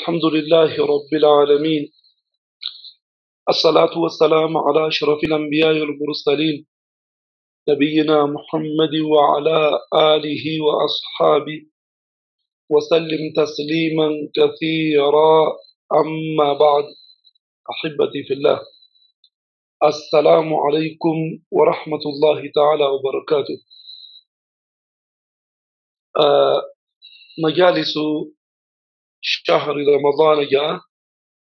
الحمد لله رب العالمين، الصلاة والسلام على أشرف الأنبياء والمرسلين، نبينا محمد وعلى آله وأصحابه وسلم تسليما كثيرا. أما بعد، أحبتي في الله، السلام عليكم ورحمة الله تعالى وبركاته. مجالس شهر رمضان جاء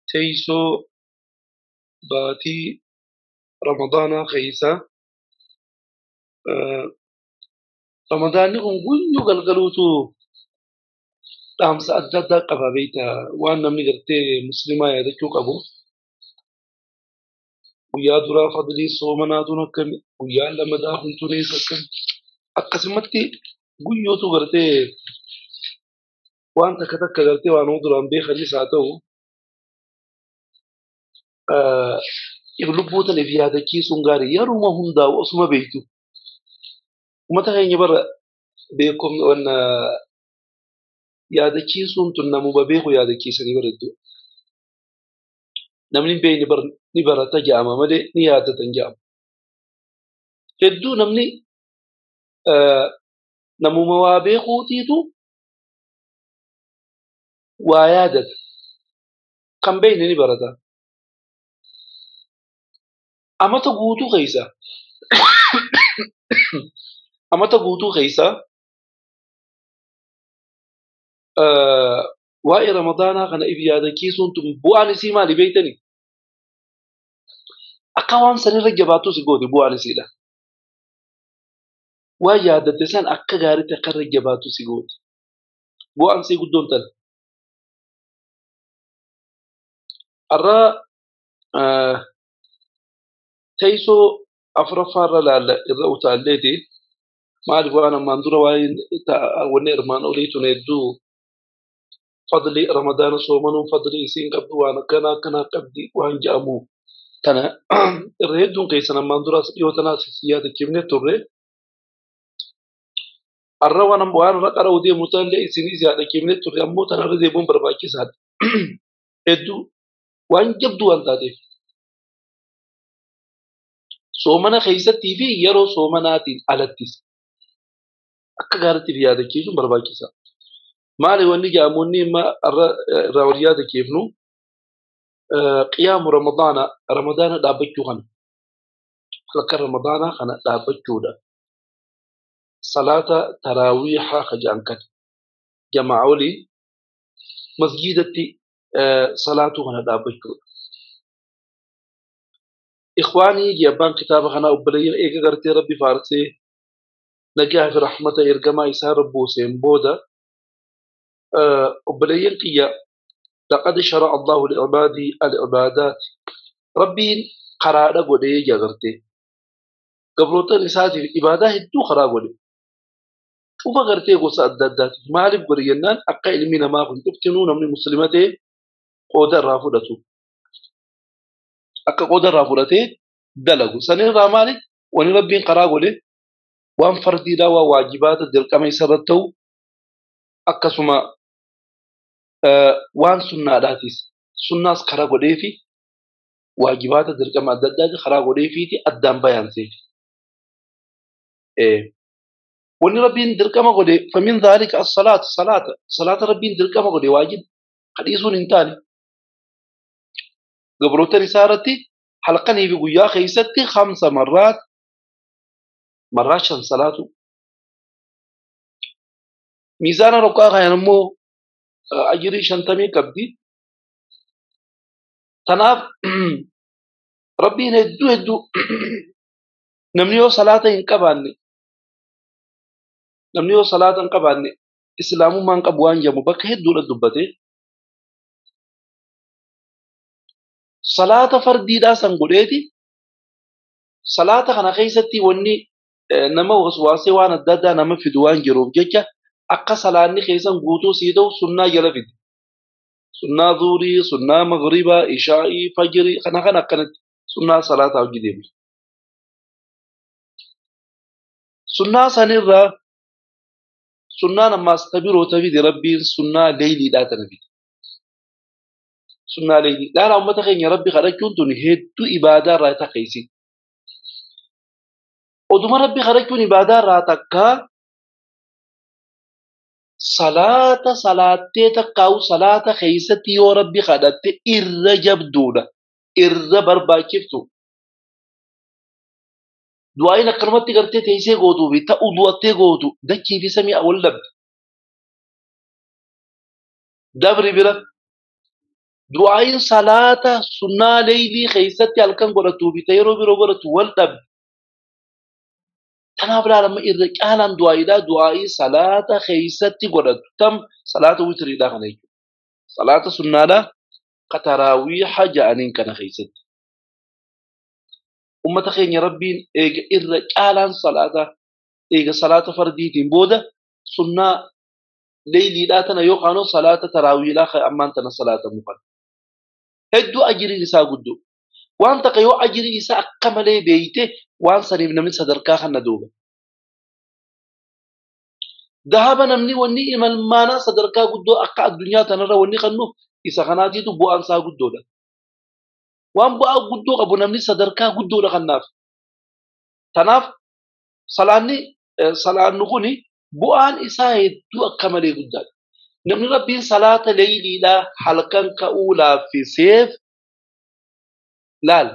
تيسو باتي رمضان خيسا. رمضان نقول قلقلوتو dhaamsa adda addaa qaba beektaa, waan namni gartee muslimaa yaadachuu qabu. Guyyaa duraa fadlii soomanaatuun akkami, guyyaa lamadaa huntunees akkami, akkasumatti guyyootu gartee waan takka takka gartee waan duraan beekanis haa ta'u lubbuutaniif yaadachiisuun gaarii yeruma hundaa'u osuma beektu. Uummata keenya bara beekumsa wanna yaadachiisuun tun namuma beeku yaadachiisanii bareedu. Namni hin beekne ni barata jedhama malee ni yaadatan jedhama. Hedduu namni namuma waa beekuutiitu waa yaadata. Kan beekne ni barata. Amata guutuu keessa amata guutuu keessa waa'ee ramadaanaa kana if yaadachiisuun tun bu'aan isii maali beektanii? Akka waan sanirra jabaattu si goote bu'aan isiidha. Waan yaadatte san akka gaariitti akka irra jabaattu si goote. Bu'aan isii guddoon tana. Har'a teessoo afuraffaarra laalla irra utaalleeti. Maaliif waan ammaan dura waa'ee wanni armaan olii tun hedduu fadli ramadaana soomanuun fadli isiin qabdu waan akkana akkanaa qabdi waan jedhamu tana irra hedduun keessan ammaan duraas dhiyoo tanaas si yaadachiifne turre. Har'a waan waan irra qara'uu deemu tanallee isinis yaadachiifne turre, ammoo tanarra deemuun barbaachisaadha. Hedduu waan jabduu waan taateef. Soomana keessattii fi yeroo soomanaatiin alattis akka gaariitti yaadachiisuun barbaachisaadha. Maali wanni jedhamu imma irraa wal yaadachiifnu qiyaamu ramadaana, ramadaana dhaabbachuu kana, halkan ramadaanaa kana dhaabbachuudha. Salaata taraawiihaa ka jedhan kana jamaa olii masjiidatti salaatuu kana dhaabbachuudha. Ikhwaanii jee abbaan kitaaba kanaa, obboleeyyan eega gartee rabbi faarsee nagaa fi rahmata ergamaa isaa rabbuuseen booda, obboleeyyan kiyya, laqad shara'a Allahu li'ibaadii al-ibaadaat, rabbiin karaadha godhee jee gartee gabrootan isaatiif ibaadaa hedduu karaa godhe. Cufa gartee gosa adda addaatiif maaliif godhe jennaan, akka ilmi namaa kun cuftinuu namni muslima ta'e qooda irraa fudhatu. Akka qooda irraa fudhatee dalagu. Sanirraa maali? Wani rabbiin karaa godhe waan fardiidhaa, waan waajibaata dirqama isarratti ta'u, akkasuma waan sunnaadhaatis sunnaas karaa godhee fi waajibaata dirqama adda addaati karaa godhee fiiti addaan bayaanseef. Wanni rabbiin dirqama godhe famin dhaalika as-salaatu, salaata salaata rabbiin dirqama godhe waajib kadhiisuun hin taane. Gabrootan isaa irratti halkanii fi guyyaa keessatti 5 marraat, marraa 5 salaatu. Miizaana roqqaa kayan immoo ajirii 50 qabdi. Tanaaf rabbiin hedduu hedduu namni yoo salaata hin qabaanne, namni yoo salaata hin qabaanne islaamummaan qabu waan jedhamu bakka hedduudha dubbate. Salaata fardiidhaa san godheeti. Salaata kana keessatti wanni nama waswaasee waan adda addaa nama fidu waan jiruuf jecha akka salaanni keessan guutuu sii ta'u sunnaa jala fidi. Sunnaa zuurii, sunnaa maghribaa, ishaa'ii, fajrii kana kana akkanatti sunnaa salaataa hojii deemu. Sunnaa sanirraa sunnaan ammaas ta biroo ta fide rabbiin sunnaa leeyliidhaa tana fide. Sunnaa leeylii. Laala uummata keenya rabbi kadhachuun tun hedduu ibaadaa irraa takkeessi. Oduma rabbi kadhachuun ibaadaa irraa takkaa salaata salaattee takkaa'u salaata keessatti yoo rabbi kadhatte irra jabduudha. Irra barbaachiftu. Du'aayin akkanumatti gartee teessee gootuu fi ta'u du'attee gootu dachii fi samii wal dhabde. Dabri bira. Du'aayin salaata sunnaa leeylii keessatti halkan godhatuu fi ta'e yeroo biroo godhatu wal dhabde. Kanaaf ilaalama irra caalaan du'aayiidha. Du'aayii salaata keessatti godhatu. Tam salaata witiriidha kana jechuudha. Salaata sunnaadha. Kataraawiiha ja'aniin kana keessatti. Uummata keenya rabbiin eega irra caalaan salaata eega salaata fardiitiin booda sunnaa leeyliidhaa tana yookaan salaata taraawiidhaa ammaan tana salaatamu kana. Hedduu ajiriin isaa guddoo. Waan takka yoo ajirii isaa akka malee beeyte waan saniif namni sadarkaa kana duuba. Dahaba namni wanni imalmaanaa sadarkaa guddoo akka addunyaa tanarra wanni kannu isa kanaatiitu bu'aan isaa guddoodha. Waan bu'aa guddoo qabu namni sadarkaa guddoodha kannaaf. Tanaaf salaanni kuni bu'aan isaa hedduu akka malee guddaadha. Namni rabbiin salaata leeyliidhaa halkan ka'uu laaffiseef laal.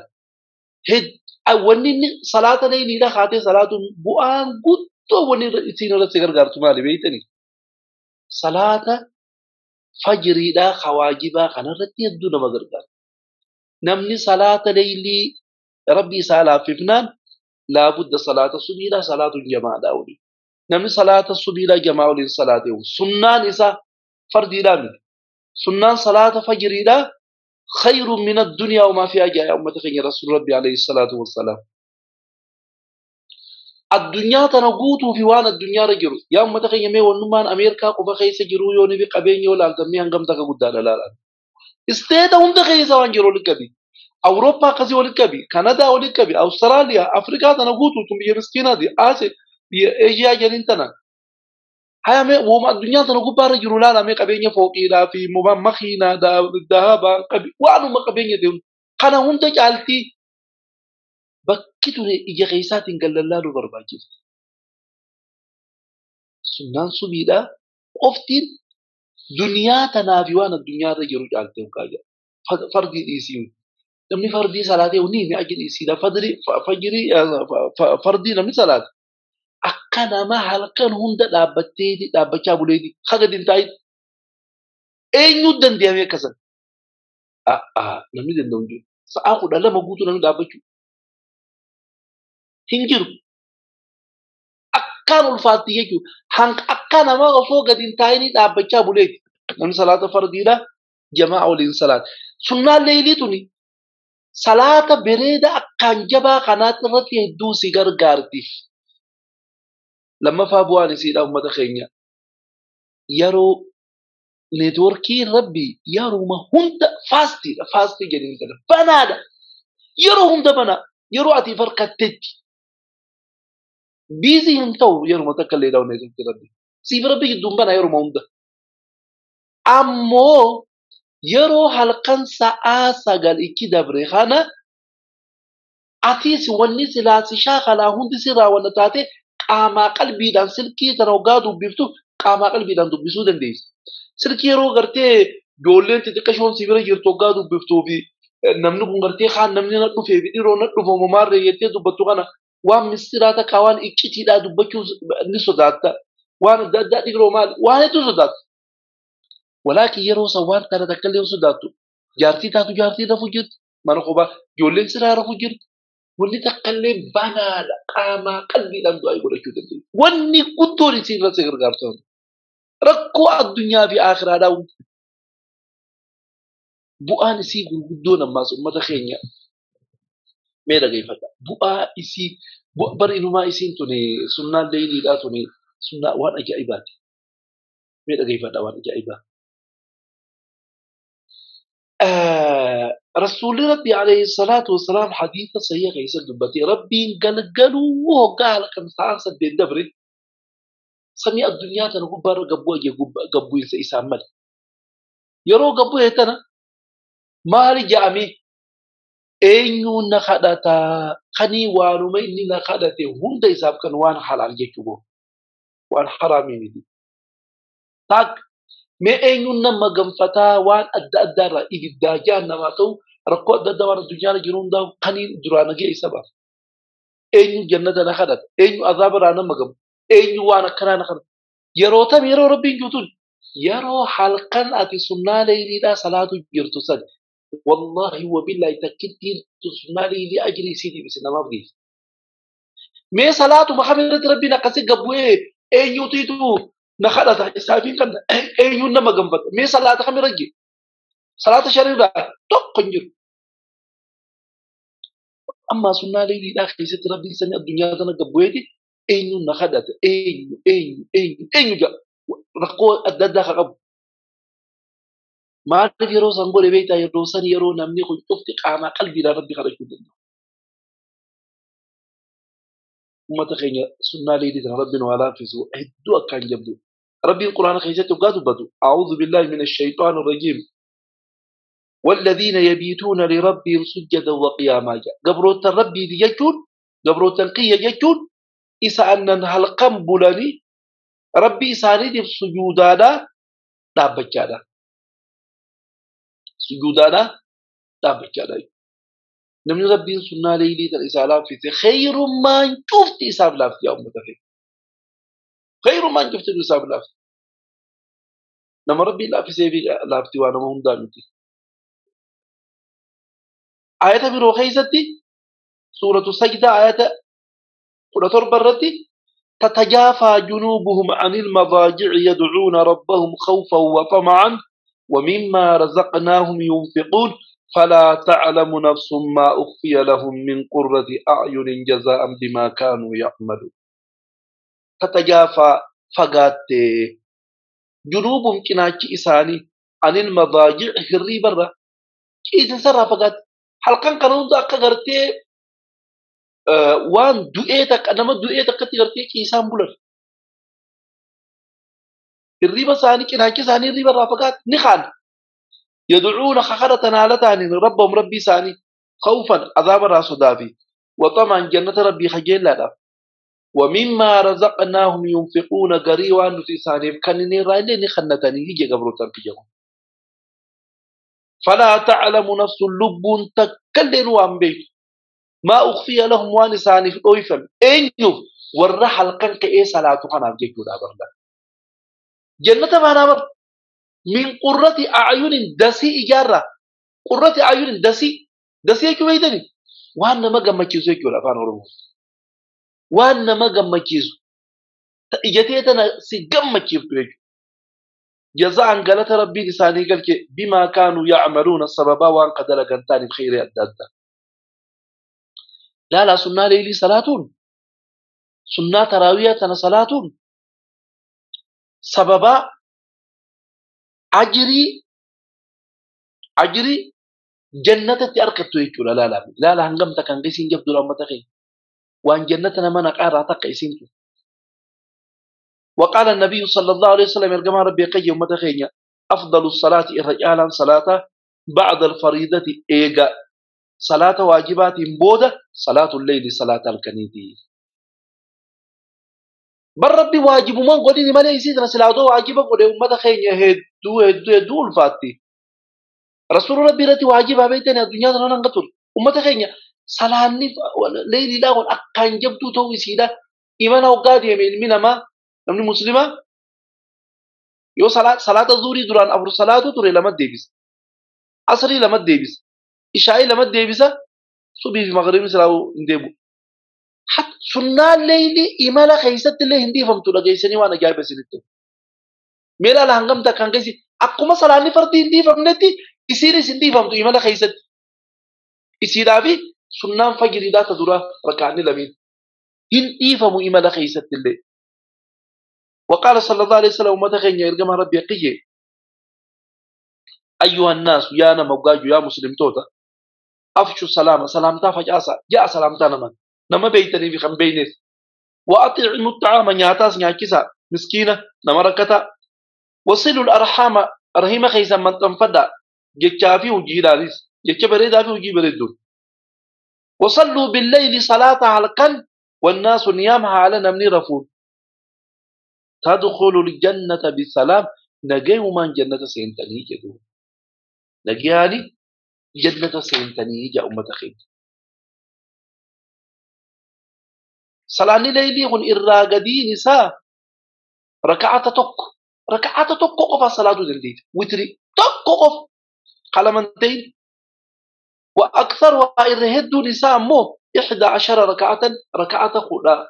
Wanni inni salaata leeyliidhaa kaatee salaatuun bu'aan guddoo wanni isiin irratti gargaartu maali beektanii? Salaata fajriidhaa kawaajibaa kanarratti hedduu nama gargaara. Namni salaata leeylii rabbi isaa laaffifnaan laabudda salaata subiidhaa salaatuun jamaadhaa waliin. Namni salaata subiidhaa jamaa waliin salaateewu sunnaan isaa fardiidhaa miti. Sunnaan salaata fajriidhaa خير من الدنيا وما فيها يا أمة خير رسول ربي عليه الصلاة والسلام. الدنيا تنقوت في وان الدنيا رجل يا أمة خير مي ونمان أمريكا قف خيس جرو يوني بقبين يولا الدمي هنقم تك قدام لا لا استيدا هم تخيس وان جرو لكبي أوروبا قزي ولكبي كندا ولكبي أستراليا أفريقيا تنقوت ثم بيمسكينة دي آسيا بيأجيا جرينتنا هيا مي وما الدنيا تنقول بارجلو لا لا مي قبينة فوقي لا في مخينا دا ذهب قبي وانو ما قبينة ديون كان هم تجعلتي بكتوني إجا غيسات قال الله له برباجي سنان سبيلا أفتين دنيا تنافيوان الدنيا رجلو جعلتي وكاجا فردي إيسيون نمني فردي صلاة وني مي أجل إيسيلا فدري فجري فردي نمني صلاة akka nama halkan hunda dhaabbattee dhaabbachaa buleeti haga dintaayit eenyu danda'ame akkasan namni danda'u hin jiru sa'aa 12 guutuu namni dhaabbachuu hin jiru akkaan ulfaatti jechuudha hanqa akka nama osoo gadi hin taa'inii dhaabbachaa buleeti namni salaata fardiidha jamaa waliin salaata sunnaan leeylii tuni salaata bareeda akkaan jabaa kanaatti irratti hedduu si gargaarti. Lammaffaa bu'aan isiidha uummata keenya yeroo neetwoorkiin rabbii yeruma hunda faastiidha faastii jedhanii kana banaadha yeroo hunda banaa yeroo ati farkattetti biizii hin ta'u yeruma takka illee dhawu neetwoorkiin rabbii siif rabbii gidduun banaa yeruma hunda ammoo yeroo halkan sa'aa 9 itti dabre kana atiis wanni silaa si shaakalaa hundi si raawwanna taate qaamaa qalbiidhaan silkii tana hoggaa dubbiftu qaamaa qalbiidhaan dubbisuu dandeessi. Silkii yeroo gartee ijoolleen xixiqqashoon si bira jirtu hoggaa dubbiftuu fi namni kun gartee kaan namni na dhufee fi dhiroo na dhufamu maarree jettee dubbattu kana waan mistiraa takka waan iccitiidhaa dubbachuu ni sodaatta. Waan adda addaa dhiroo maali waan hedduu sodaatta. Walaakin yeroo san waan tana takka illee sodaattu jaartii taatu jaartii rafu jirti mana kophaa ijoolleen siraa rafu jirti. Wanni takka illee banaadha qaamaa qalbiidhaan du'aa godhachuu dandeenya. Wanni guddoon isin irratti gargaartu rakkoo addunyaa fi aakhiraadhaa hundi. Bu'aan isii gurguddoon ammaas uummata keenya mee dhageeffadha. Bu'aa isii bara inumaa isiin tuni sunnaan leeyliidhaa tuni sunnaa waan ajaa'ibaati. Mee dhageeffadha waan ajaa'ibaa. رسول ربي عليه الصلاة والسلام حديث صحيح كيس دبتي ربي قلقلوا وقال كم ساعة سدين دبري سمي الدنيا تنقبر قبوا يقبوا يسامل يرو قبوا يتنا Maali ja'ame eenyuun na kadhataa kanii waanuma inni na kadhate hunda isaaf kan waan halaal jechuu waan haraamii miti. Taak mee eenyuun nama gamfataa waan adda addaarraa ibiddaa jahannamaa ta'u rakkoo adda addaa waan addunyaarra jiru hundaa kanii duraa nagee isa baasa. Eenyu jannata na kadhata eenyu azaabarraa nama gamu eenyu waan akkanaa na kadhata. Yeroo tam yeroo rabbiin juutuun yeroo halkan ati sunnaa leeyliidhaa salaatu jirtu san wallahi wabillahi takkittiin sunnaa leeylii ajrii isiitiif isin namaaf geessi. Mee salaatuma kam irratti rabbiin akkasii gabbu'ee eenyuutiitu na kadhata isaafiin kan eenyuun nama gamfata mee salaata kam irra jee salaata shanirraa tokko hin jiru. Ammaa sunnaa leeyliidhaa keessatti rabbiin sanii addunyaa tana gabbu'eeti eenyuun na kadhata eenyu eenyu eenyu eenyu jedha rakkoo adda addaa ka qabu. Maaliif yeroo san godhe beektaa yeroo san yeroo namni kun cufti qaamaa qalbiidhaan rabbi kadhachuu danda'u. Uummata keenya sunnaa leeylii tana rabbiin waa laaffisu hedduu akkaan jabdu. Rabbiin quraana keessatti hoggaa dubbatu a'uudhu billaahi min ash-shaytaani rajiim. والذين يبيتون لربهم سجدا وقياما قبروتا ربي يجون قبروتا قية يجون إسا أنن هلقم بلاني ربي إساني دي سجودانا دابجانا سجودانا دابجانا نمني ربي سنة ليلي تر في خير ما شفت إساب لا في يوم متفق خير ما شفت إساب لا في نما ربي لا في سيبي لا في وانا ما هم دامتي آية برو خيستي سورة السجدة آية قل تربرتي تتجافى جنوبهم عن المضاجع يدعون ربهم خوفا وطمعا ومما رزقناهم ينفقون فلا تعلم نفس ما أخفي لهم من قرة أعين جزاء بما كانوا يعملون. تتجافى فقات جنوبهم كناك إساني عن المضاجع هري برا إذن سرى فقات halkan kana hunda akka gartee waan du'ee takka nama du'ee takkatti gartee ciisaan bulan. Hirriba isaanii cinaacha isaanii hirriba irraa fagaate ni kaan. Yadcuuna kakadhatan haala ta'aniin rabbahum rabbii isaanii khawfan azaaba irraa sodaafi waxamaan jannata rabbii kajeellaadhaaf. ومما رزقناهم ينفقون garii waan nuti isaaniif kennine irraa illee ni kennatanii ije gabrootaan kijamu. فلا تعلم نفس لب تكلن وان بيت ما أخفي لهم وان ساني في أويفم أينيو والرحل كان كأي صلاة خنا بجيكو دابرنا جنة ما نامر من قرة أعين دسي إجارة قرة أعين دسي دسي كيو بيدني وان ما جمع كيزو كيو لا فان ورمو وان ما جمع كيزو إجتيتنا سجمع كيف كيو جزاء قالت ربي لساني قالك بما كانوا يعملون السبب وان قد لقنتان بخير أدادا. لا لا سنة ليلي صلاة سنة تراوية صلاة سببا أجري أجري جنة تأركتو يجولا لا لا لا لا هنقم تكن قيسين جبدو لأمة تخي وان جنتنا ما نقارا تقيسين. وقال النبي صلى الله عليه وسلم يرجمها ربي قي ومتخينيا أفضل الصلاة الرجال صلاة بعد الفريضة إيجا صلاة واجبات بودة صلاة الليل صلاة الكنيدي. بل ربي واجب من قولي ما ليسيد رسول واجب قولي ومتخينيا هدو هدو هدو الفاتي رسول ربي رتي واجب بيتنا الدنيا ننقتل ومتخينيا صلاة الليل لا أكان جبتو توي سيدا إيمانا وقادي من ما namni muslima yoo salaata zuurii duraan afur salaatu ture lama deebisa asrii lama deebisa ishaa'ii lama deebisa subii fi magriibni silaa hin deebu. Sunnaan leeylii imala keessatti illee hin dhiifamtu dhageessanii waan ajaa'iba isinitti. Mee ilaala hangam takkaan keessi akkuma salaanni fardii hin dhiifamnetti isiinis hin dhiifamtu imala keessatti. Isiidhaa fi sunnaan fajriidhaa ta dura rakkaanni lameen hin dhiifamu imala keessatti illee. وقال صلى الله عليه وسلم متى يرجمها ربي قيه أيها الناس يا نموغاجو يا مسلم توتا أفشوا السلام سلامتا فجأسا جاء سلامتا نما نما بيتني في خمبينيس وأطعموا الطعام نياتاس نياكسا مسكينة نما ركتا وصلوا الأرحام رحيمة خيسا من تنفدا Jechaa fi hojiidhaanis jecha bareedaa fi hojii bareedduun. Wasalluu billayli salaata halkan wannaasu niyaam haala namni rafuun. Tadkhulul jannata bisalaam nagayumaan jannata seentanii jedhu. Nagayaani jannata seentanii jaa ummata keenya. Salaanni leeylii kun irraa gadiin isaa raka'ata tokko. Raka'ata tokko qofa salaatuu dandeenya. Witri tokko qofa. Qalamantayn. Wa aktharuhaa irra hedduun isaa ammoo 11 raka'atan raka'ata 11.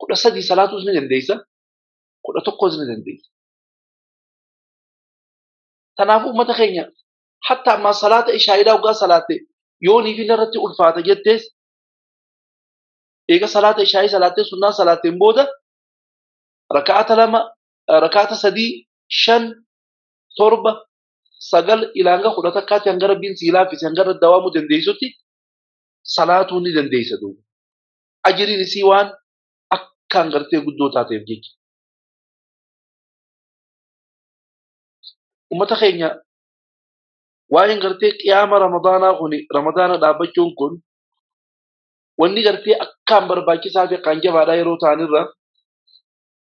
13 salaatuus ni dandeessa. 11 ni dandeessa. Kanaafuu uummata keenya hatta ammaa salaata ishaa'iidhaa waggaa salaatte yoonii fi irratti ulfaata jettees eega salaata ishaa'ii salaattee sunnaa salaatteen booda raka'ata 2 raka'ata 3 5 7 9 ilaanga 11 hanga rabbiin sii laaffise hanga irra dawaamuu dandeessutti salaatuu ni dandeessa duuba. Ajiriin isii waan akkaan gartee guddoo taateef jecha. Uummata keenya waa'een gartee qiyaama ramadaanaa kun ramadaana dhaabbachuun kun wanni gartee akkaan barbaachisaa fi akkaan jabaadhaa yeroo ta'anirra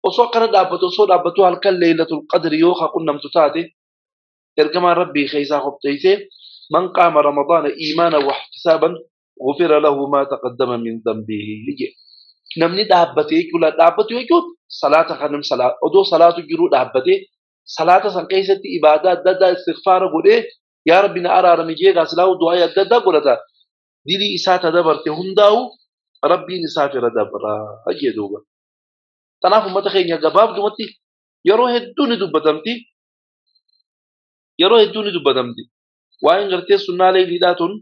osoo akkana dhaabbatu osoo dhaabbatu halkan leeylatul qadri yoo qunnamtu taate ergamaan rabbii keessaa qopheessee man qaama ramadaana iimaana wa ihtisaaban ghufira lahu maa taqaddama min dhanbihi jedhe. Namni dhaabbatee jechuudha dhaabbatu jechuun salaata kanam salaata odoo salaatu jiruu dhaabbatee salaata san keessatti ibaadaa adda addaa istighfaara godhee yaa rabbi na araarami jee gaasilaa du'aa adda addaa godhata. Dilii isaa ta dabarte hundaa'u rabbiin isaaf irra dabraa jee duuba. Kanaaf uummata keenya gabaabdumatti yeroo hedduu ni dubbatamti. Yeroo hedduu ni dubbatamti. Waa'een gartee sunnaa leeyliidhaa tun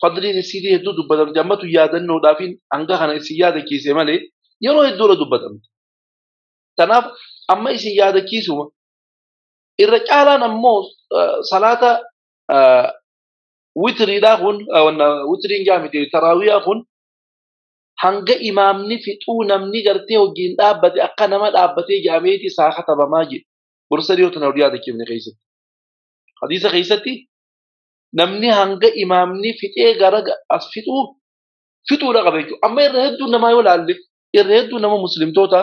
fadliin isiitii hedduu dubbatamti. Ammatu yaadannoodhaafiin hanga kana isin yaadachiise malee yeroo hedduudha dubbatamti. Kanaaf amma isin yaadachiisuma irra caalaan ammoo salaata witriidhaa kun witriin jaamite taraawiyaa kun hanga imaamni fixuu namni gartee hojiin dhaabbate akka nama dhaabbatee jaameeti isaa katabamaa jedhe. Gorsa dhiyoo tana wal yaadachiifne keessatti. Hadiisa keessatti namni hanga imaamni fixee gara as fixuu fixuudha qaba jechuudha. Amma irra hedduu namaa yoo laalle irra hedduu nama muslimtoota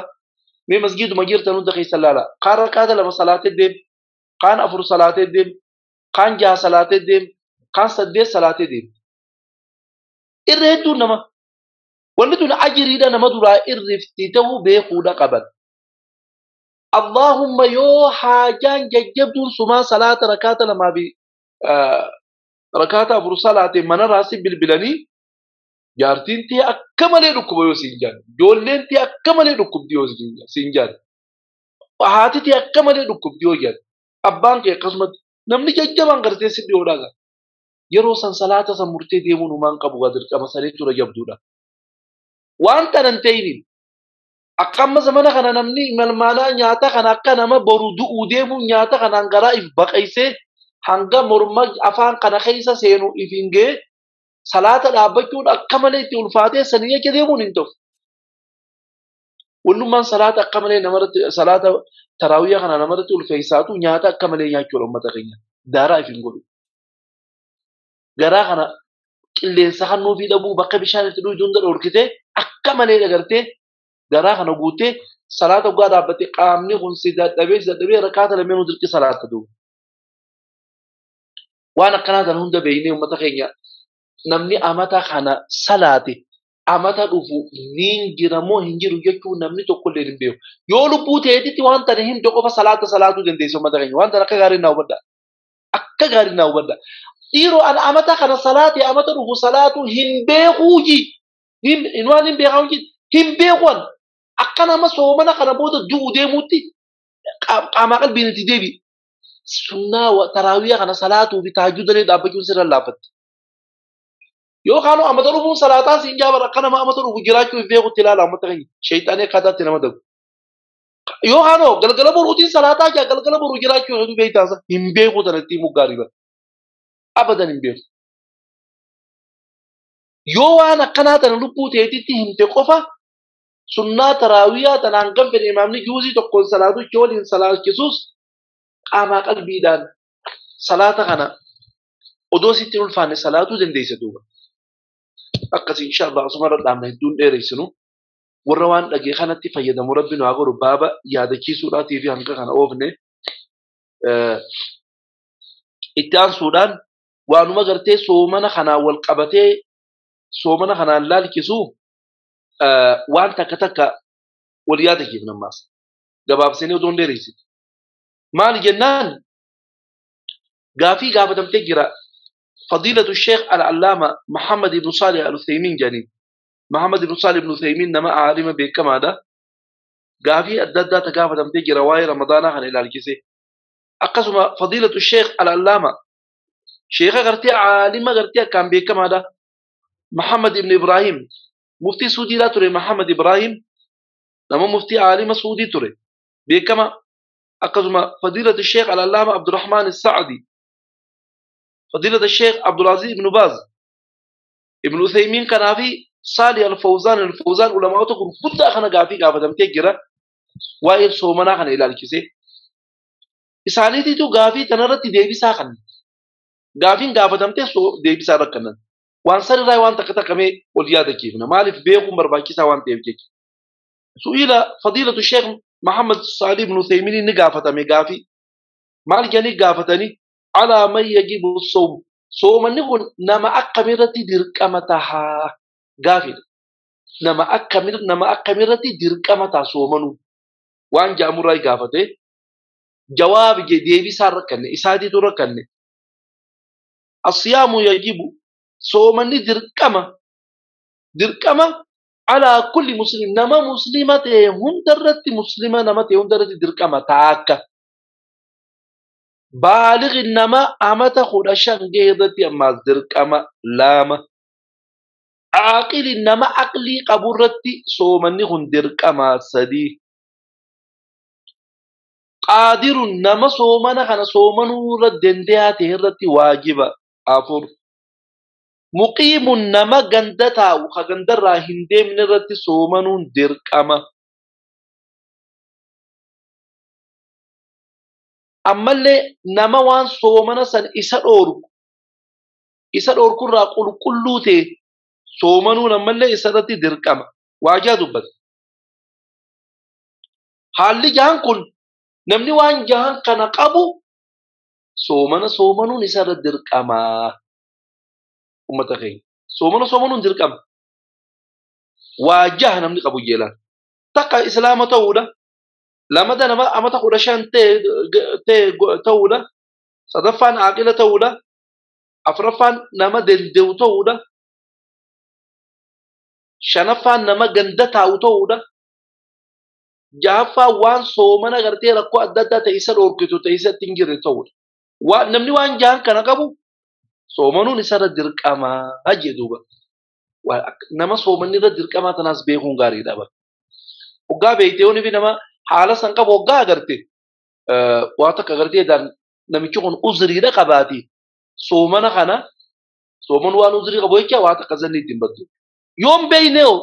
mee masgiiduma jirtan hunda keessa laala. Kaan rakkaata 2 salaatee deem, kaan 4 salaatee deem, kaan 6 salaatee deem, kaan 8 salaatee deem. Irra hedduu nama wanni tun ajiriidha nama duraa irrifti ta'uu beekuudha qaban. Allahumma yoo haajaan jajjabduun sumaa salaata rakkaata 2 fi rakkaata 4 salaatee mana raasi bilbilanii jaartiin tee akka malee dhukkuba yoo siin jaan, ijoolleen tee akka malee dhukkubdi yoo siin jaan, haati tee akka malee dhukkubdi yoo jaan, abbaan kee akkasumatti namni jajjabaan gartee si dhiyoodhaa gaa. Yeroo san salaata san murtee deemuun humaan qabu gaa dirqama sanii tura jabduudha. Waan tanan ta'iniin akka amma zamana kana namni malmaanaa nyaata kana akka nama boru du'uu deemuun nyaata kanaan garaa if baqaysee hanga morma afaan kana keessa seenu if hin ga'e salaata dhaabbachuun akka malee itti ulfaatee sanii jecha deemuun hin ta'u. Wannummaan salaata akka malee namarratti salaata taraawiyaa kana namarratti ulfeessaatu nyaata akka malee nyaachuudha uummata keenya. Daaraa if hin godhu. Garaa kana qilleensa hannuu fi dhabuu bakka bishaan itti dhugu hunda dhorkitee akka malee dagartee garaa kana guutee salaata dhugaa dhaabbattee qaamni kun si dadhabee si dadhabee rakkaata lameen dirqi salaata duuba. Waan akkanaa kana hunda beeknee uummata keenya namni amata kana salaate amata dhufu niin jira moo hin jiru jechuun namni tokkollee hin beeku. Yoo lubbuu ta'eetitti waan tana himte qofa salaata salaatuu dandeessa uummata keenya. Waan tana akka gaarii naa hubadhaa. Akka gaarii naa hubadhaa. Dhiiroo ana amata kana salaate amata dhufu salaatu hin beekuuji. Waan hin beekaa hojii hin beekuan. Akka nama soomana kana booda du'u deemuutti qaamaa qalbiin itti deebi. Sunnaa taraawiyaa kana salaatuu fi tahajjudalee dhaabbachuun sirra laaffatti. Yoo kaanoo amata dhufuun salaataa siin jaabar akka nama amata dhufu jiraachuu hin beekutti ilaala uummata keenya. Sheexaanii akkaataatti nama dagu. Yoo kaanoo galgala boruutiin salaataa jaa galgala boruu jiraachuu hedduu beektaansa hin beeku sanatti himuu gaarii bara. Abadan hin beeku. Yoo waan akkanaa tana lubbuu ta'eetitti himte qofa Sunnaa taraawiyaa tanaan kan fedhe imaamni juuzii tokkoon salaatuchi waliin salaachisuus qaamaa qalbiidhaan salaata kana odoo sitti ulfaanne salaatuu dandeessa duuba. Akkasii insha Allah asumarra dhaabna hedduun dheereessinu warra waan dhagee kanatti fayyadamu rabbi nu haa godhu baaba yaadachiisuudhaatii fi hanga kana oofne itti aansuudhaan waanuma gartee soomana kanaan wal qabatee soomana kanaan laalchisu waan takka takka wal yaadachiifna ammaas gabaabsinee odoo hin dheeressin. Maali jennaan gaafii gaafatamtee jira فضيلة الشيخ العلامة محمد بن صالح العثيمين جاني محمد بن صالح بن عثيمين نما عالم بكم هذا قافي أدى تقافة تجي رواية رمضان عن إلى الجزء أقسم فضيلة الشيخ العلامة شيخ غرتي عالم غرتي كان بكم هذا محمد بن إبراهيم مفتي سعودي لا تري محمد إبراهيم نما مفتي عالم سعودي تري بكم أقسم فضيلة الشيخ العلامة عبد الرحمن السعدي فضيلة الشيخ عبد العزيز بن باز ابن عثيمين كان في صالح الفوزان الفوزان علماء تقول قد أخنا قافي قافة تجرا وائل سومنا خنا إلى الكسي إسانيتي تو قافي تنرت ديبي ساخن قافين قافة تمتي سو ديبي ساركنا وان سر راي وان تكتا كمي ولياده كيفنا مالف بيكم برباكي سوان تيبكي سئل فضيلة الشيخ محمد صالح بن عثيمين نقافة مي قافي مالك يعني قافتني على من يجب الصوم صوم نقول نما أكمرتي دركمتها قافل نما أكمرتي دركمتها صومنو وان جاء مراي قافته جواب جديبي ساركن إسادي تركن الصيام يجب صومن دركمة دركمة على كل مسلم نما مسلمة هندرت مسلمة نما هندرت دركمة تاكا بالغ نما أمتا خدشان غيرتي أما دركمة لاما عاقل نما عقلي قبرتي صومني هندركمة سدي قادر نما صومنا خنا صومنو ردندها تهرتي واجبة أفر مقيم نما غندتا وخغندر هندي من رتي صومنو دركمة ammallee nama waan soomana san isa dhoorku isa dhoorkurraa qulqulluu ta'e soomanuun ammallee isa irratti dirqama waajaa dubbata. Haalli jahan kun namni waan jahan kana qabu soomana soomanuun isa irra dirqama. Uummata keenya soomana soomanuun dirqama. Waajjaha namni qabu jeelaan takka islaama ta'uudha. Lamada nama amata 15 ta'e ta'uudha. Sadaffaan aqila ta'uudha. Afraffaan nama dande'u ta'uudha. Shanaffaan nama ganda taa'u ta'uudha. Jahaffaan waan soomana gartee rakkoo adda addaa ta'e isa dhoorkitu ta'e isa ittiin jirre ta'uudha. Namni waan jahan kana qabu soomanuun isarra dirqamaa jedhuuba. Nama soomanni irra dirqamaa tanaas beekuun gaariidha. Hoggaa beektee fi nama haala san qabu hoggaa agarte waa takka agartee namichi kun uzriidha qabaati. Soomana kana sooman waan uzrii qabu jecha waa takka zanni ittiin baddu. Yoon beekne hoo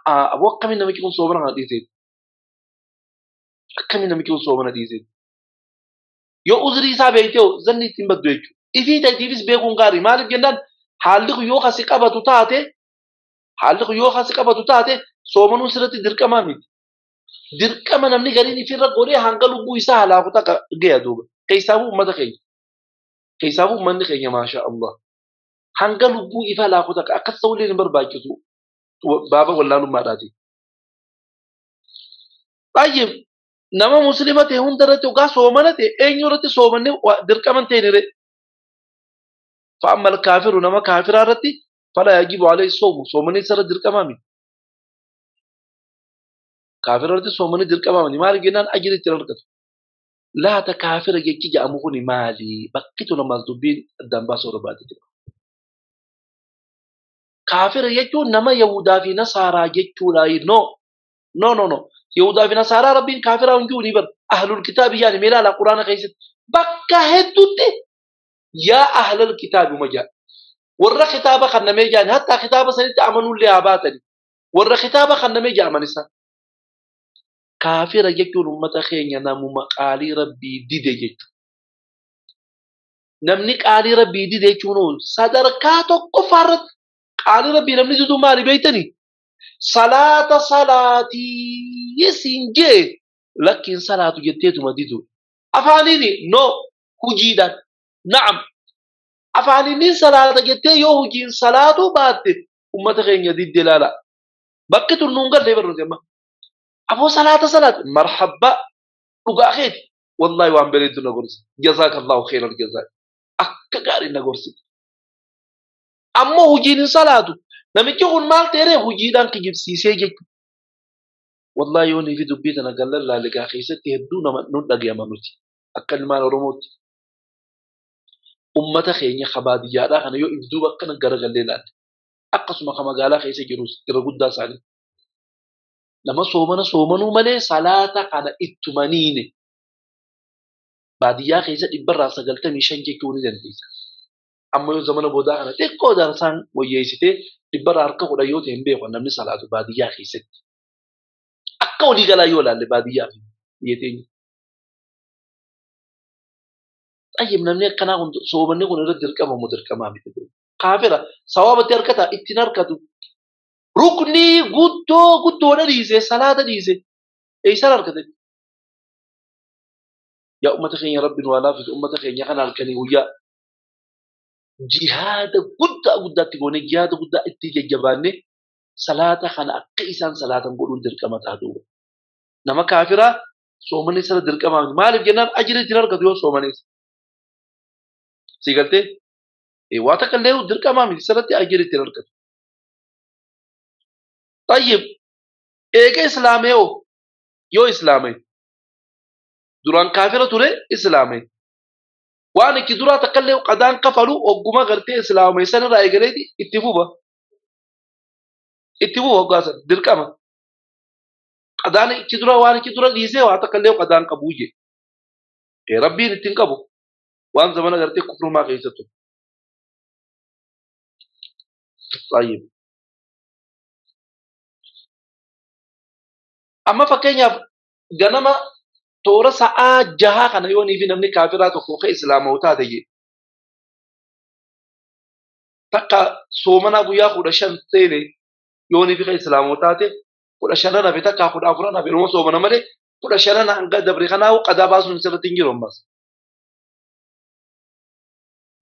aboo akkamiin namichi kun soomana kana dhiisee? Akkamiin namichi kun soomana dhiisee? Yoo uzrii isaa beektee hoo zanni ittiin baddu jechuudha. Ifii ta'eetiifis beekuun gaarii maaliif jennaan haalli kun yoo kasi qabatu taate haalli kun yoo kasi qabatu taate soomanuun sirriitti dirqamaa miti. Dirqama namni gariin ifirra godhee hanga lubbuu isaa halaaku takka gaya duuba. Keessaafuu uummata keenya. Keessaafuu uummanni keenya maashaa Allah. Hanga lubbuu ifa halaaku takka akkas ta'ullee hin barbaachisu baaba wallaalummaadhaati. Baay'ee nama muslima ta'e hunda irratti yookaan soomana ta'e eenyu irratti soomanni dirqama hin ta'in فأما الكافر نما كافر رتي فلا يجب عليه الصوم صومني سر درقما مي كافر رتي صومني درقما مي مالي جنان أجري تلركت لا تكافر جيكي جامخوني مالي بكتو نما زبين الدنبا سورباتي كافر يجو نما يهودا في نصارى جيكو لا نو نو نو نو يهودا في نصارى ربين كافر ونجوني بر أهل الكتاب يعني ميلا لا قرآن خيست بكا هدوتي يا أهل الكتاب مجا ورا خطابة خنمي جاني حتى خطابة سنت أمنوا اللي أباتني ورا خطابة خنمي جامنسا Kaafira jechuun uummata keenya namuma qaalii rabbii dide jechuudha. Namni qaalii rabbii dide jechuun sadarkaa tokkoffaarratti qaalii rabbii namni didu maali beektanii? Salaata salaatii siin jee lakkiin salaatu jetteetuma didu. Afaaniini no hujiidhaan na'am. Afaaniin salaata jettee yoo hujiin salaatuu baatte uummata keenya didde ilaala. Bakki tun nuun gallee barnooti amma. Aboo salaata salaata marhabba dhugaa keeti. Wallaahi waan bareedu na gorsi. Jazaakallahu khairal jazaa. Akka gaarii na gorsi. Ammoo hujiin hin salaatu. Namichi kun maal ta'ee hujiidhaan kijibsiisee jechuudha. Wallaahi yoo fi dubbii tana gallan laaligaa keessatti hedduu nama nu dhagayama nuti. Akka ilmaan Oromootti. Ummata keenya kabaadiyyaadhaa kana yoo ibduu akkana garagallee ilaalle. Akkasuma ka magaalaa keessa jirus irra guddaa isaanii. Nama soomana soomanuu malee salaata kana ittumaniine. Baadiyyaa keessa 95% jechuu ni dandeessa. Amma yoo zamana boodaa kana xiqqoo darsaan wayyeessitee 10% yoo ta'e hin beeku namni salaatu baadiyyaa keessatti. Akka walii galaa yoo ilaalle baadiyyaa fi biyya teenya. Xayyib namni akkanaa kun soomanni kun irratti dirqamamu dirqamaa miti. Kaafira sawaabatti harkata ittiin harkatu. Ruknii guddoo guddoodha dhiise salaata dhiise eessaan harkate? Yaa uummata keenya rabbiin waa laafisu uummata keenya kana halkanii guyyaa jihaada guddaa guddaatti goonee jihaada guddaa itti jajjabaannee salaata kana akka isaan salaatan godhuun dirqama ta'a duuba. Nama kaafiraa soomanni sana dirqamaa miti. Maaliif jennaan ajira ittiin argatu yoo soomanis. Si galtee waa takka illee dirqamaa miti sanatti ajira ittiin argatu. Tayyib eega islaamee hoo yoo islaamee duraan kaafira ture islaamee waan itti duraa takka illee qadaan kafalu ogguma gartee islaamee sanarraa eegaleeti itti fufa. Itti fufa hoggaa sana dirqama. Qadaan itti dura waan itti dura dhiisee waa takka illee qadaan qabuu jee. Rabbiin ittiin qabu waan zamana gartee kufrumaa keessattu. Tayyib. Amma fakkeenyaaf ganama toora sa'aa 6 kana yoo fi namni kaafiraa tokko ka islaamaa taate jee. Takka soomanaa guyyaa 15 seene yoo fi ka islaamaa taate 15 hafe takka 14 hafe nama soomana malee 15 hanga dabre kanaa qadaa baasuun sirriitti hin jiru ammas.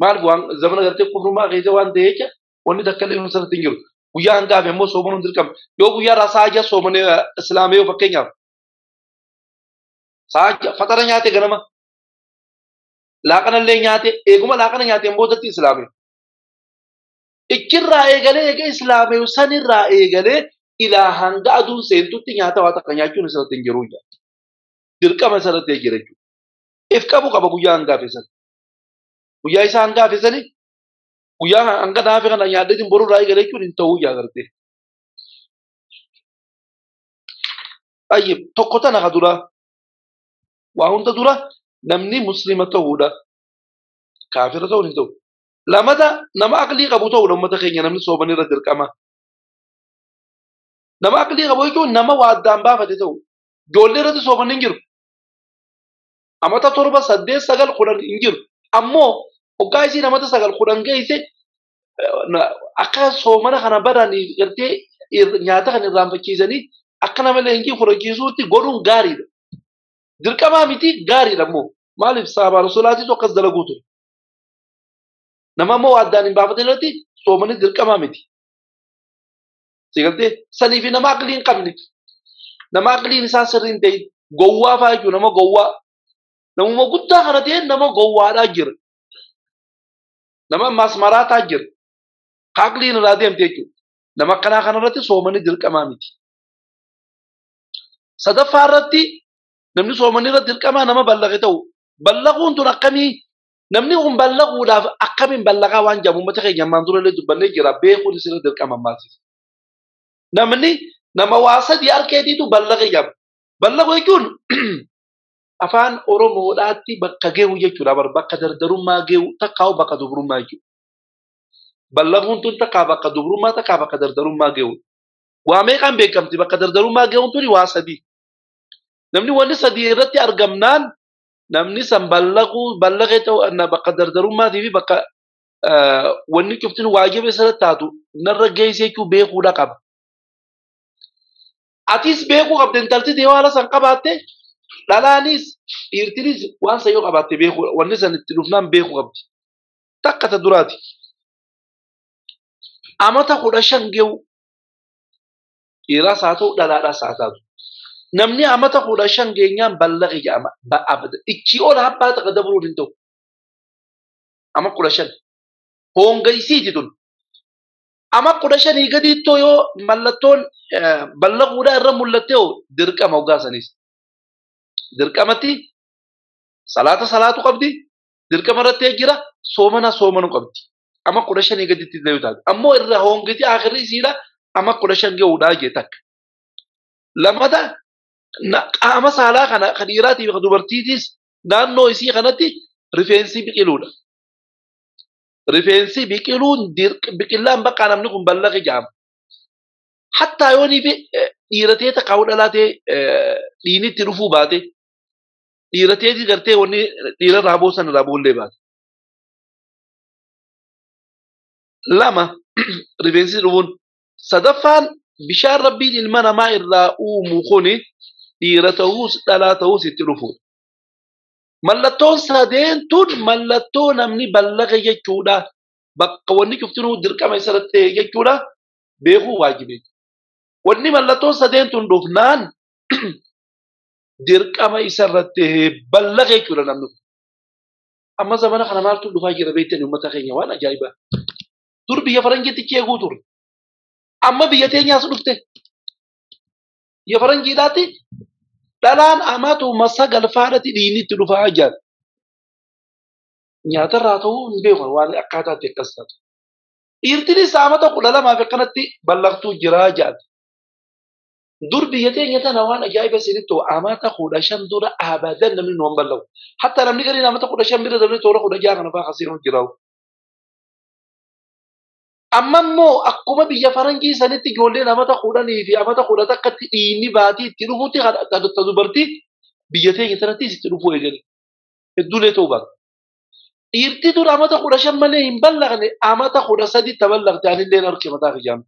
Maal waan zamana gartee kufrumaa keessa waan ta'e jecha wanni takka illee sirriitti hin jiru. Guyyaa hanga hafe immoo soomanuun dirqama. Yoo guyyaa irraa sa'a 6 soomanee islaamee yoo fakkeenyaaf sa'a 6 fatara nyaate ganama laaqana illee nyaate eeguma laaqana nyaateen boodatti islaamee. Ichirraa eegalee eega islaamee sanirraa eegalee ilaa hanga aduun seentutti nyaata waa takka nyaachuun isarratti hin jiru. Dirqama isarratti jira jechuudha. If qabu qaba guyyaa hanga hafe sana. Guyyaa isaa hanga hafe sani guyyaa hanga naafe kana nyaadheetiin borurraa eegale jechuun hin ta'uu yaa gartee. Tayyib tokko tana ka dura waa hunda dura namni muslima ta'uudha. Kaafira ta'uun hin ta'u. Lamata nama aqlii qabu ta'uudha uummata keenya namni sooman irra dirqama. Nama aqlii qabu jechuun nama waa addaan baafate ta'u. Ijoollee irratti sooman hin jiru. Amata 7, 8, 9, 10 hin jiru. Ammoo hoggaa isiin amata 9, 10 geesse akka soomana kana baranii gartee nyaata kan irraanfachiisanii akka nama leenjii fudhachiisuutti godhuun gaariidha. Dirqamaa miti gaariidha immoo. Maaliif saabaa rasuulaatiitu akkas dalaguu ture. Nama immoo addaan hin baafatin irratti soomanis dirqamaa miti. Si galtee sanii fi nama aqlii hin qabne nama aqliin isaa sirrii hin ta'in gowwaa fa'aa jechuudha nama gowwaa. Namuma guddaa kana ta'e nama gowwaadhaa jira. Nama masmaraataa jira. Aqliin irraa deemte jechuudha. Nama akkanaa kanarratti soomanii dirqamaa miti. Sadaffaa irratti namni soomanii irratti dirqamaa nama ballaqe ta'u. Ballaquun tun akkamii namni kun ballaquudhaaf akkamiin ballaqaa waan jedhamu uummata keenya ammaan dura illee dubbannee jira beekuun isirra dirqama ammaati. Namni nama waa sadii harkeetiitu ballaqe jedhama. Ballaqu jechuun afaan Oromoodhaatti bakka geehu jechuudha. Bakka dardarummaa geehu takkaa'u bakka dubrummaa jechuudha. Ballaquun tun takkaa bakka dubrummaa takkaa bakka dardarummaa geehu. Waa meeqaan beekamti bakka dardarummaa geehuun tuni waa sadii. Namni wanni sadii irratti argamnaan namni san ballaquu ballaqee ta'u bakka dardarummaatii fi bakka wanni cuftin waajiba isarratti taatu narra geessee jechuu beekuudha qaba. Atis beekuu qabde intalti ta'e haala san qabaatte dhalaanis dhiirtinis waan san yoo qabaatte beekuu wanni san itti dhufnaan beekuu qabdi. Takka ta duraati. Amata 15 ge'u dhiiraas haa ta'u dhalaadhaas haa taatu. Namni amata 15 geenyaan ballaqe jedhama abada. Ichi ol habbaa takka dabruun hin ta'u. Ama 15. Honga isiiti tun. Ama 15 gadiittoo yoo mallattoon ballaquudhaa irra mul'atte hoo dirqama hoggaasaniis. Dirqamatti salaata salaatu qabdi. Dirqama irratti jira soomana soomanuu qabdi. Ama 15 gadiitti illee taate. Ammoo irra hongiti akhirri isiidha ama 15 gahuudhaa jee takka. Lamata qaama saalaa kana kan dhiiraatii fi kan dubartiitiis naannoo isii kanatti rifeensi biqiluudha. Rifeensi biqiluun biqilaan bakka namni kun ballaqe jedhama. Hattaa yoo ni dhiiratee takka dhalaatee dhiinitti dhufuu baate dhiirateeti gartee wanni dhiira raaboo sana raaboollee baate. Lama rifeensi dhufuun. Sadaffaan bishaan rabbiin ilma namaa irraa uumu kuni dhiira ta'uus dhalaa ta'uus itti dhufuudha. Mallattoon sadeen tun mallattoo namni ballaqe jechuudha. Bakka wanni cuftinuu dirqama isarratti ta'e jechuudha. Beekuu waajibe. Wanni mallattoon sadeen tun dhufnaan dirqama isarratti ta'e ballaqe jechuudha namni kun. Amma zamana kana maaltu dhufaa jira beektani uummata keenya waan ajaa'ibaa. Dur biyya faranjiitti eeguu ture. Amma biyya teenyaas dhufte. Biyya faranjiidhaatti dhalaan amatuma 9 faadhatti dhiinni itti dhufaa jira. Nyaatarraa ta'uu hin beeku waan akkaataatti akkas taatu. Dhiirtinis amata 12 fi akkanatti ballaqtuu jiraa jedha. Dur biyya teenya tana waan ajaa'iba isinitti ta'u amata 15 dura abadan namni nu hin ballaqu. Hatta namni gariin amata 15 bira dabree toora 16 kana fa'aa kasiinuu jira. Amma immoo akkuma biyya faranjii sanitti ijoolleen amata 10 fi amata 11tti dhiinni baatii itti dhufuutti ta dubartii biyya teenya sanattis itti dhufuu eegale. Hedduulee ta'uu baata. Dhiirti dura amata 15 malee hin ballaqne amata 13 taballaqte anillee harki mataa kiyyaan.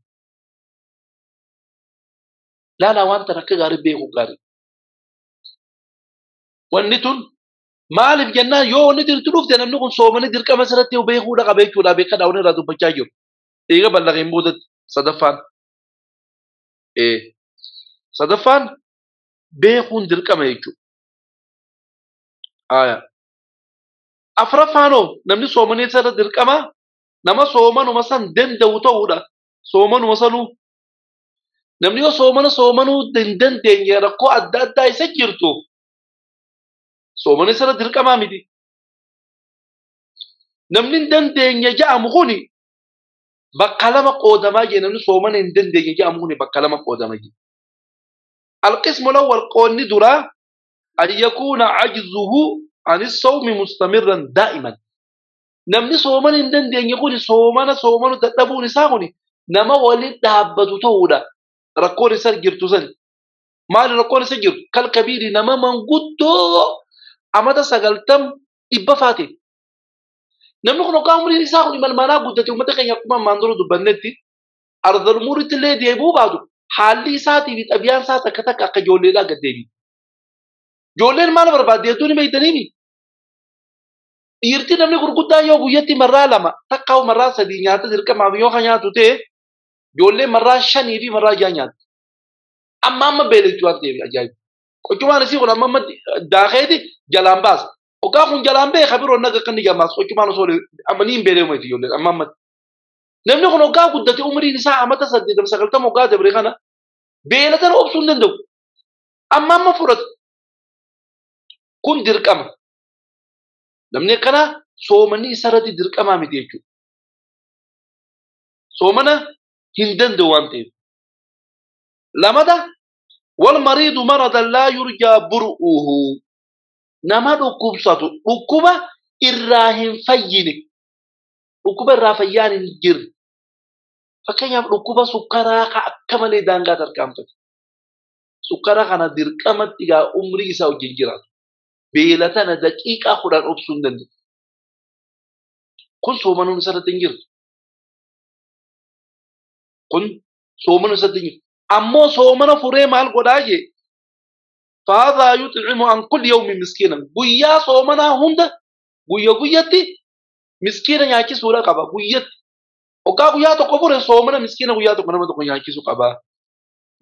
Laalaa waan tan akka gaarii beeku gaarii. Wanni tun maaliif jennaan yoo wanni itti dhufte namni kun soomanii dirqama sirratti beekuudha qaba jechuudha beekadhaa wanni irraa dubbachaa jiru. Eega ballaqeen boodatti sadaffaan. Sadaffaan beekuun dirqama jechuudha. Aayaa. Afraffaanoo namni soomanii sana dirqama nama soomanuma san danda'u ta'uudha. Soomanuma sanuu. Namni yoo soomana soomanuu hin dandeenye rakkoo adda addaa isa jirtu soomanii sana dirqamaa miti. Namni hin dandeenye jedhamu kuni bakka lama qoodamaa jee namni soomana hin dandeenye jedhamu kuni bakka lama qoodama jee. Alqismu lawwal qoonni duraa an yakuuna ajzuhu an sawmi mustamirran daa'iman. Namni soomana hin dandeenye kuni soomana soomanu dadhabuun isaa kuni nama waliin dhaabbatu ta'uudha. Rakkoon isa jirtu sani. Maali rakkoon isa jirtu? Kalkabiiri nama manguddoo amata 90 dhibba faate. Namni kun hoggaa umriin isaa kun imalmanaa guddate uummata keenya akkuma ammaan dura dubbannetti ardal umuriitti illee deebi'uu baatu haalli isaatii fi xabiyaan isaa takka takka akka ijoolleedhaa gad deebi'e. Ijoolleen maal barbaadde hedduun beektaniimi? Dhiirti namni gurguddaan yoo guyyatti marraa 2 takka marraa 3 nyaata dirqamaaf yoo kan nyaatu ta'e ijoolleen marraa 5 fi marraa 6 nyaatti. Amma amma beelechuu waan ta'eef ajaa'iba. Qochumaan isii kun amma amma daakeeti jalaan baasa. Hoggaa kun jalaan ba'e kabiroon naga akka inni jammaas qochumaan osoo amma ni hin beeleemu ijoolleen amma amma. Namni kun hoggaa guddate umriin isaa amata 80 90 hoggaa dabre kana beela tana obsuu hin danda'u. Amma amma fudhata. Kun dirqama. Namni akkana soomanni isarratti dirqamaa miti jechuudha. Soomana hin danda'u waan ta'eef. Lamata wal mariidu maradan laa yurjaa bur'uhu. Nama dhukkubsatu dhukkuba irraa hin fayyine. Dhukkuba irraa fayyaan hin jirre. Fakkeenyaaf dhukkuba sukkaraa akka malee daangaa tarkaanfate. Sukkara kana dirqamatti gaa umrii isaa wajjin jiraatu. Beela tana daqiiqaa 10 obsuu hin danda'u. Kun soomanuun isarratti hin jirtu. Kun soomanuun isarratti hin jirtu. Ammoo soomana furee maal godhaa jee? Faadaa yuxcimu an kulli yawmin miskiinan. Guyyaa soomanaa hunda guyya guyyatti miskiina nyaachisuudha qaba guyyatti. Hoggaa guyyaa tokko fure soomana miskiina guyyaa tokko nama tokko nyaachisuu qaba.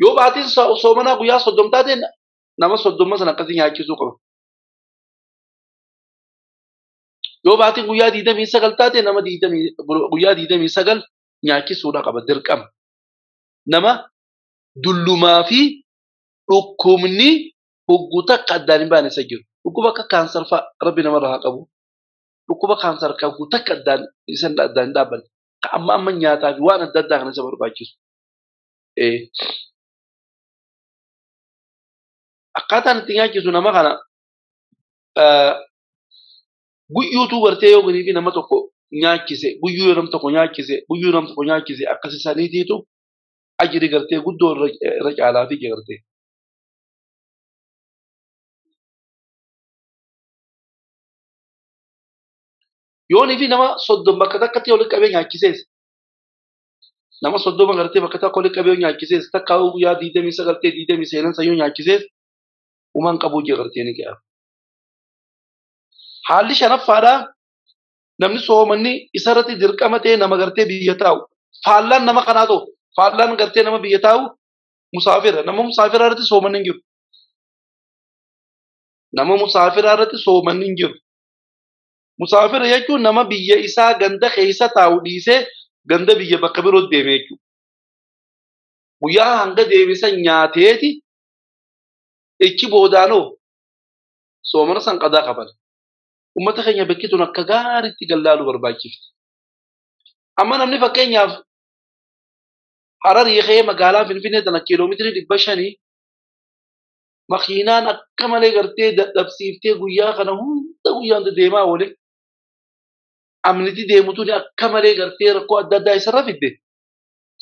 Yoo baatiin soomanaa guyyaa 30 taate nama 30 sana akkasii nyaachisuu qaba. Yoo baatiin guyyaa 29 taate nama guyyaa 29 nyaachisuudha qaba dirqama. Nama dullumaa fi dhukkubni hogguu takka addaan hin baane isa jiru. Dhukkuba akka kaansar fa'a rabbi namarraa haa qabu. Dhukkuba kaansar kan hogguu takka addaan isan addaan hin dhaabbanne. Ka amma amma nyaataa fi waan adda addaa kan isa barbaachisu. Akkaataan itti nyaachisu nama kana guyyuutuu gartee yoo ganii fi nama tokko nyaachise guyyuu yoo nam tokko nyaachise guyyuu nam tokko nyaachise akkasi saniitiitu ajiri gartee guddoo irra caalaa fi gartee. Yoonii fi nama 30 bakka takkatti walitti qabee nyaachisees. Nama 30 gartee bakka takka walitti qabee nyaachisees takka guyyaa 29 ta'e 29 sayyoo nyaachisees uumaan qabuu jee gartee ni ga'a. Haalli shanaffaadhaa namni soomanni isarratti dirqama ta'e nama gartee biyya taa'u. Faallaan nama kanaa ta'u faallaan gartee nama biyya taa'u musaafira. Nama musaafira irratti soomanni hin jiru. Nama musaafira irratti soomanni hin jiru. Musaafira jechuun nama biyya isaa ganda keessa taa'u dhiisee ganda biyya bakka biroo deeme jechuudha. Guyyaa hanga deemisa nyaateeti ichi boodaanoo soomana san qadaa qaban. Uummata keenya bekkituun akka gaariitti gallaaluu barbaachifti. Amma namni fakkeenyaaf Hararii ka'ee magaalaa Finfinnee tana kiiloomeetirii 500 makiinaan akka malee gartee dadhabsiiftee guyyaa kana hunda guyyaan deemaa oole. Amniti deemutuun akka malee gartee rakkoo adda addaa isarra fidde.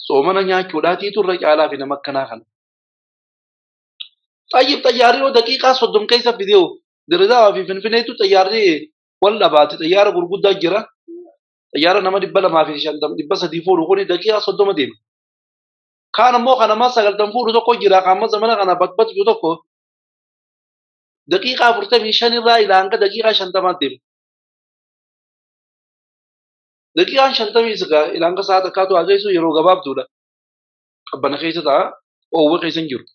Soomana nyaachuudhaatiitu irra caalaa fi nama akkanaa kana. Xayyib xayyaarri yoo daqiiqaa 30 keessa fidee Dirreedawaa fi Finfinneetu xayyaarri wal dhabaate xayyaara gurguddaa jira. Xayyaara nama 250 300 fuudhu kuni daqiiqaa 30 deema. Kaan ammoo kan nama 90 fuudhu tokko jira. Kan amma zamana kana batbat jiru tokko daqiiqaa 45 irraa ilaa hanga daqiiqaa 50 deema. Daqiiqaan 50 ilaa hanga sa'a takkaatu haa geessu yeroo gabaabduudha. Qabbana keessa ta'a oowwa keessa hin jiru.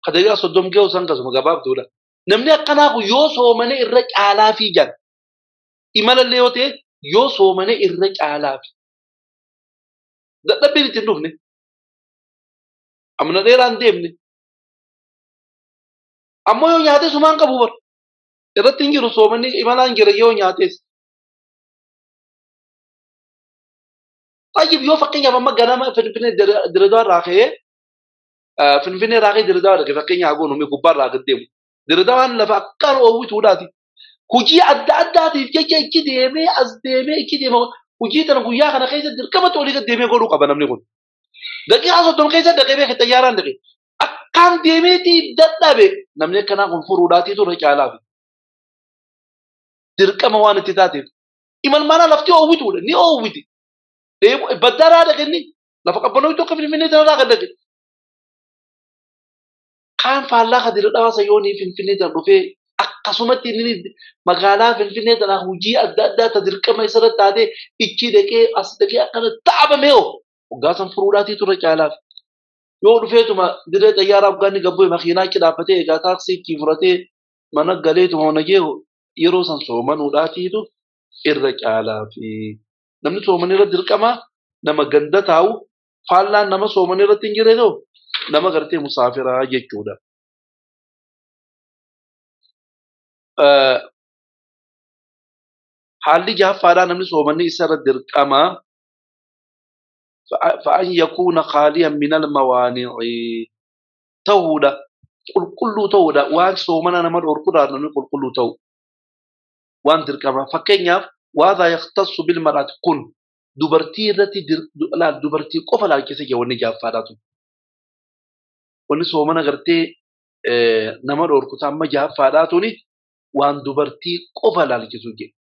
Ka daqiiqaa 30 geessu san kasuma gabaabduudha. Namni akkanaa kun yoo soomane irra caalaa fi jala. Imalallee yoo ta'e yoo soomane irra caalaa fi. Dadhabbiin itti hin dhufne. Amna dheeraan deemne. Ammoo yoo nyaate sumaan qabu bar. Irratti hin jiru soomanni imalaan jira yoo nyaates. Tayyib yoo fakkeenyaaf amma ganama Finfinnee Dirreedawaa irraa ka'ee Finfinnee irraa ka'ee Dirreedawaa dhaqe fakkeenyaaf haa goonu gubbaa irraa gad deemu. Dirreedawaan lafa akkaan oowwituudhaati. Hojii adda addaatiif jecha ichi deemee as deemee ichi deema hojii tana guyyaa kana keessa dirqamatti olii gad deemee godhuu qaba namni kun. Daqiiqaa 30 keessa dhaqee beeke xayyaaraan dhaqe. Akkaan deemeetii dadhabe namni akkanaa kun furuudhaatiitu irra caalaa fi. Dirqama waan itti taateef. Imalmaanaa lafti oowwituudha ni oowwiti. Baddaadhaa dhaqe inni lafa qabbanoo tokko Finfinnee tanarraa gad dhaqe. Kaan faallaa ka Dirreedawaa sayyoonii Finfinnee tana dhufee akkasumatti inni magaalaa Finfinnee tana hojii adda addaa ta dirqama isarra taatee ichi dhaqee as dhaqee akkana taabamee hoo hoggaa san furuudhaatii turre caalaaf. Yoo dhufeetuma dirree xayyaaraa hoggaa inni gabbu'e makiinaa achi dhaabbatee egaa taaksii itti furatee mana galeetuma mana geehu yeroo san soomanuudhaatiitu irra caalaafi. Namni sooman irra dirqama nama ganda taa'u faallaan nama sooman irratti hin jirre ta'u nama gartee musaafiraa jechuudha. Haalli jahaffaadhaa namni soomanni isarra dirqama fa'an yakuuna khaaliyan minal mawaani'i ta'uudha. Qulqulluu ta'uudha. Waan soomana nama dhorkuudhaan namni qulqulluu ta'u. Waan dirqama. Fakkeenyaaf waadhaa yaktassu bil mar'ati kun dubartii irratti dubartii qofa laalchise jawwanni jahaffaadhaatu. Wanni soomana gartee nama dhorku amma jahaffaadhaa tuni waan dubartii qofa laalchisu jedhe.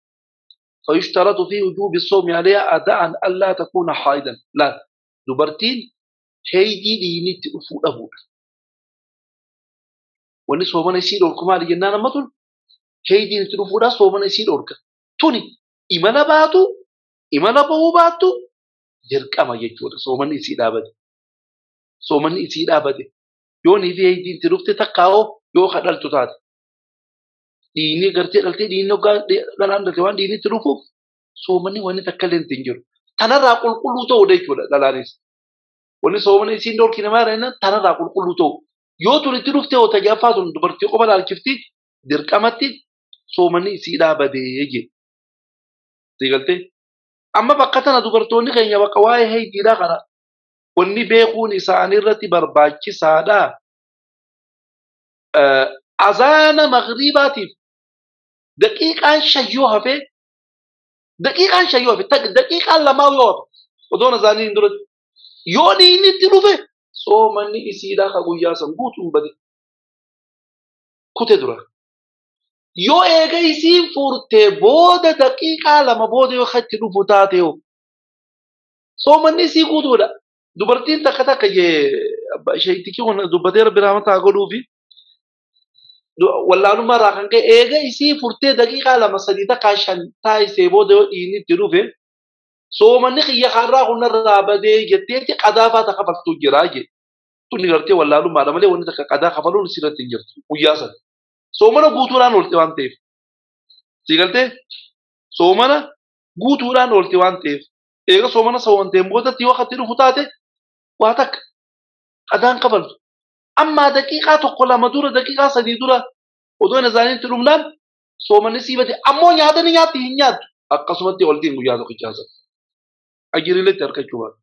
فيشترط في وجوب الصوم عليها أداء ألا تكون حائضا. لا dubartiin heydii dhiinitti dhufuu dhabuudha. Wanni soomana isii dhorku maali jennaan amma tun heydiin itti dhufuudha soomana isii dhorka. Tuni imala baatu imala bahuu baattu dirqama jechuudha. Soomanni isii dhaabate. Soomanni isii dhaabate. Yoo niifi heydiin itti dhufte takkaa'oo yoo ka dhaltu taate. Dhiinni gartee dhaltee dhiinni hoggaa dhalaan dhalte waan dhiinni itti dhufuuf soomanni wanni takka illee hin jiru. Tanarraa qulqulluu ta'uudha jechuudha dhalaanis. Wanni soomana isiin dhorkine maal jennaan tanarraa qulqulluu ta'u. Yoo tun itti dhufte hoo tajaajilaa tun dubartii qofa laalchifti dirqamatti soomanni isii dhaabatee jedhe. Galtee amma bakka tana dubartoonni keenya bakka waa'ee heydiidhaa kana wanni beekuun isaanii irratti barbaachisaadha. Azaana maghribaatiif daqiiqaan 5 yoo hafe daqiiqaan 5 yoo hafe daqiiqaan 2 yoo hafe odoon azaanii hin duratti yoo dhiinni itti dhufe soomanni isiidhaa ka guyyaa san guutuun bade kute dura. Yoo eega isiin furtee booda daqiiqaa 2 booda yoo itti dhufu taate yoo soomanni isii guutuudha. Dubartiin takka takka sheektiki kun dubbatee rabbi rahmata godhuu fi wallaalummaa irraa kan ka'e eega isii furtee daqiiqaa 2 3 takka 5 taasisee booda yoo dhiinni itti dhufe soomanni xiyya kaarraa kun irraa badee jetteetti qadaafaa takka kafaltu jira jedhe. Tuni gartee wallaalummaadha malee wanni takka qadaa kafaluun isirratti hin jirtu guyyaa sana. Soomana guutuudhaan oolte waan ta'eef. Sii galtee soomana guutuudhaan oolte waan ta'eef. Eega soomana soomanteen boodatti yoo akkatti dhufu taate waa takka qadaan kafaltu. Ammaa daqiiqaa 1 2 dura daqiiqaa 3 dura odoo hin azaanitti dhumnaan soomanni sii bade ammoo nyaata ni nyaatti hin nyaattu akkasumatti oltiin guyyaa tokkichaa sana. Ajiriiletti harkachuu baatu.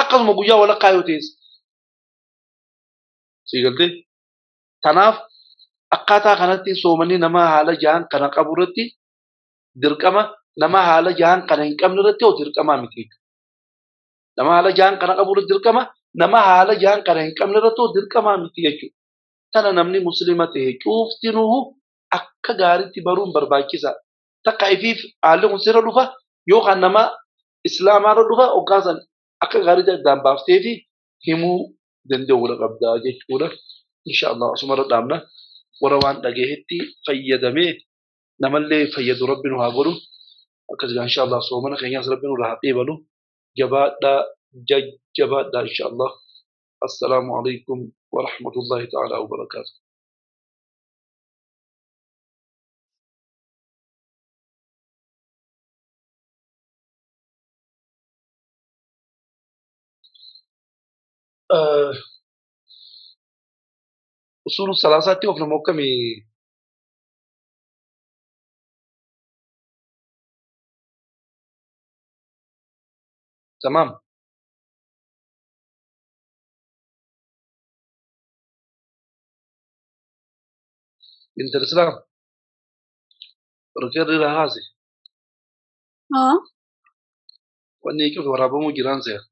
Akkasuma guyyaa walakkaa yoo ta'es. Sii galtee tanaaf akkaataa kanatti soomanni nama haala jahan kana qabu irratti dirqama nama haala jahan kana hin qabne irratti hoo dirqamaa miti. Nama haala jahan kana qabu irratti dirqama nama haala jahan kana hin qabne irratti hoo dirqamaa miti jechuudha. Tana namni muslima ta'e cuuftinuhu akka gaariitti baruun barbaachisaa. Takka ifiif haalli kun sirra dhufa yookaan nama islaamaarra dhufa hoggaasan akka gaariitti addaan baaftee fi himuu danda'uudha qabdaa jechuudha. Insha Allah asumarra dhaabna warra waan dhagahetti fayyadamee namallee fayyadu rabbi nu haa godhu. Akkasuma insha Allah soomana keenyaas rabbi nu haa qeebalu. Jabaadhaa jajjabaadhaa insha Allah. Assalaamu alaikum wa rahmatullahi ta'ala wa barakaatuh. Usuulu salaasaatti of nama akkamii? Tamaam. Intal Islaam. Warqee irra haase. Haa. Wanni jechuun waraabamuu jiraan seera.